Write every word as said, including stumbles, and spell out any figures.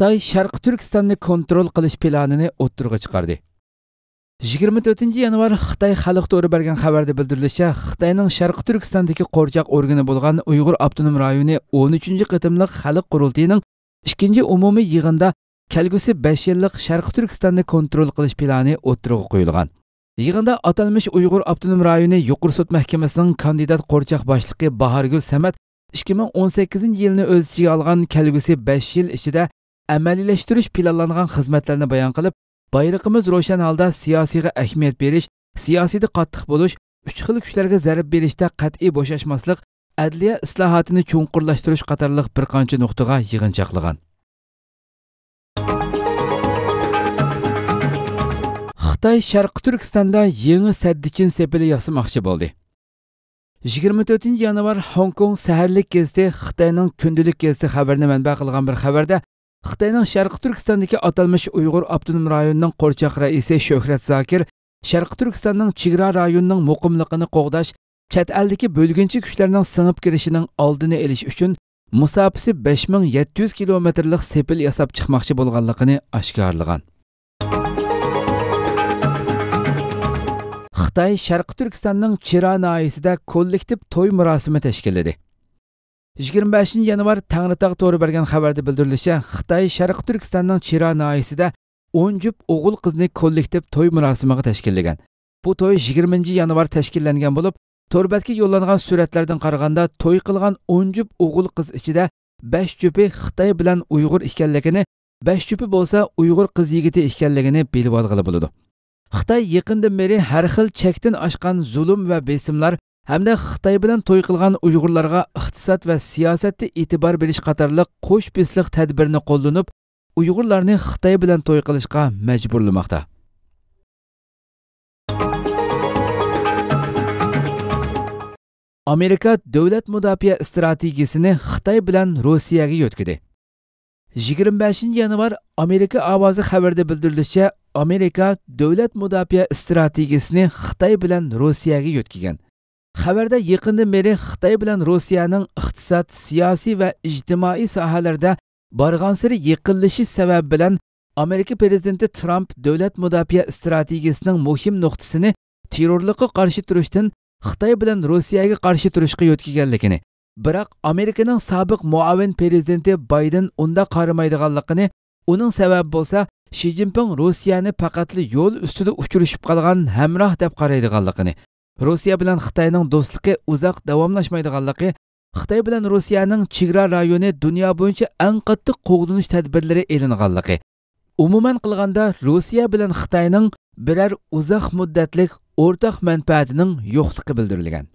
خىتاي شەرقىي تۈركىستاننى كونترول قىلىش پىلانىنى ئوتتۇرىغا چىقاردى. يىگىرمە تۆتىنچى يانۋار خىتاي خەلق تورى بەرگەن خەۋەردە بىلدۈرۈلۈشىچە، خىتاينىڭ شەرقىي تۈركىستاندىكى قورچاق ئورگىنى بولغان ئۇيغۇر ئاپتونوم رايونى ئون ئۈچىنچى قېتىملىق خەلق قۇرۇلتىيىنىڭ ئىككىنچى ئومۇمىي يىغىنىدا كەلگۈسى بەش يىللىق شەرقىي تۈركىستاننى كونترول قىلىش پىلانى ئوتتۇرىغا قويۇلغان. يىغىندا ئاتالمىش ئۇيغۇر ئاپتونوم رايونى يۇقىرى سوت مەھكىمىسىنىڭ كاندىدات قورچاق باشلىقى باھارگۈل سەمەت ئىككى مىڭ ئون سەككىزىنچى يىلنى ئۆز ئىچىگە ئالغان كەلگۈسى بەش يىل ئىچىدە ئەمەلىيلەشتۈرۈش پىلانلانغان خىزمەتلەرنى بايان قىلىپ، بايرىقىمىز روشەن ھالدا سىياسىيغا ئەھمىيەت بېرىش، سىياسىيدە قاتتىق بولۇش، ئۈچ خىل كۈچلەرگە زەربە بېرىشتە قەتئىي بوشاشماسلىق، ئەدلىيە ئىسلاھاتىنى چوڭقۇرلاشتۇرۇش قاتارلىق بىر قانچە نۇقتىغا يىغىنچاقلىغان. خىتاي شەرقىي تۈركىستاندا يېڭى سەددىچىن سېپىلى ياسىماقچى بولدى. يىگىرمە تۆتىنچى يانۋار خوڭكوڭ سەھەرلىك گېزىتى خىتاينىڭ كۈندىلىك گېزىتى خەۋىرىنى مەنبە قىلغان بىر خەۋەردە، خىتاينىڭ شەرقىي تۈركىستاندىكى ئاتالمىش ئۇيغۇر ئاپتونوم رايونىنىڭ قورچاق رەئىسى شۆھرەت زاكىر شەرقىي تۈركىستاننىڭ چېگرا رايونىنىڭ مۇقىملىقىنى قوغداش، چەت ئەلدىكى بۆلگۈنچى كۈچلەرنىڭ سىڭىپ كىرىشىنىڭ ئالدىنى ئېلىش ئۈچۈن مۇساپىسى بەش مىڭ يەتتە يۈز كىلومېتىرلىق سېپىل ياساپ چىقماقچى بولغانلىقىنى ئاشكارىلىغان. خىتاي شەرقىي تۈركىستاننىڭ چىرا ناھىيەسىدە كوللېكتىپ توي مۇراسىمى تەشكىللىدى. يىگىرمە بەشىنچى يانۋار تەڭرىتاغ تورى بەرگەن خەۋەردە بىلدۈرۈلۈشىچە، خىتاي شەرقىي تۈركىستاننىڭ چىرا ناھىيەسىدە ئون جۈپ ئوغۇل قىزنى كوللېكتىپ توي مۇراسىمىغا تەشكىللىگەن. بۇ توي يىگىرمىنچى يانۋار تەشكىللەنگەن بولۇپ، تور بەتكە يوللانغان سۈرەتلەردىن قارىغاندا، توي قىلغان ئون جۈپ ئوغۇل قىز ئىچىدە بەش جۈپى خىتاي بىلەن ئۇيغۇر ئىكەنلىكىنى، بەش جۈپى بولسا ئۇيغۇر قىز يىگىتى ئىكەنلىكىنى بىلىۋالغىلى بولىدۇ. خىتاي يېقىندىن بېرى ھەر خىل چەكتىن ئاشقان زۇلۇم ۋە بېسىملار ھەمدە خىتاي بىلەن توي قىلغان ئۇيغۇرلارغا ئىقتىساد ۋە سىياسەتتە ئېتىبار بېرىش قاتارلىق قوش بېسىلىق تەدبىرىنى قوللىنىپ، ئۇيغۇرلارنى خىتاي بىلەن توي قىلىشقا مەجبۇرلىماقتا. ئامېرىكا دۆلەت مۇداپىئە ئىستراتېگىيىسىنى خىتاي بىلەن روسىيەگە يۆتكىدى. يىگىرمە بەشىنچى يانۋار ئامېرىكا ئاۋازى خەۋىرىدە بىلدۈرۈلۈشىچە، ئامېرىكا دۆلەت مۇداپىئە ئىستراتېگىيىسىنى خىتاي بىلەن روسىيەگە يۆتكىگەن. خەۋەردە يېقىندىن بېرى خىتاي بىلەن روسىيەنىڭ ئىقتىساد، سىياسىي ۋە ئىجتىمائىي ساھەلەردە بارغانسېرى يېقىنلىشىش سەۋەبى بىلەن ئامېرىكا پىرېزىدېنتى ترامپ دۆلەت مۇداپىئە ئىستراتېگىيىسىنىڭ مۇھىم نۇقتىسىنى تېررورلۇققا قارشى تۇرۇشتىن خىتاي بىلەن روسىيەگە قارشى تۇرۇشقا يۆتكىگەنلىكىنى، بىراق ئامېرىكىنىڭ سابىق مۇئاۋىن پىرېزىدېنتى بايدېن ئۇنداق قارىمايدىغانلىقىنى، ئۇنىڭ سەۋەبى بولسا شى جىنپىڭ روسىيەنى پەقەتلا يول ئۈستىدە ئۇچرىشىپ قالغان ھەمراھ دەپ قارايدىغانلىقىنى، روسىيە بىلەن خىتاينىڭ دوستلۇقى ئۇزاق داۋاملاشمايدىغانلىقى، خىتاي بىلەن روسىيەنىڭ چېگرا رايونى دۇنيا بويىچە ئەڭ قاتتىق قوغدىنىش تەدبىرلىرى ئېلىنغانلىقى، ئومۇمەن قىلغاندا، روسىيە بىلەن خىتاينىڭ بىرەر ئۇزاق مۇددەتلىك ئورتاق مەنپەئەتىنىڭ يوقلۇقى بىلدۈرۈلگەن.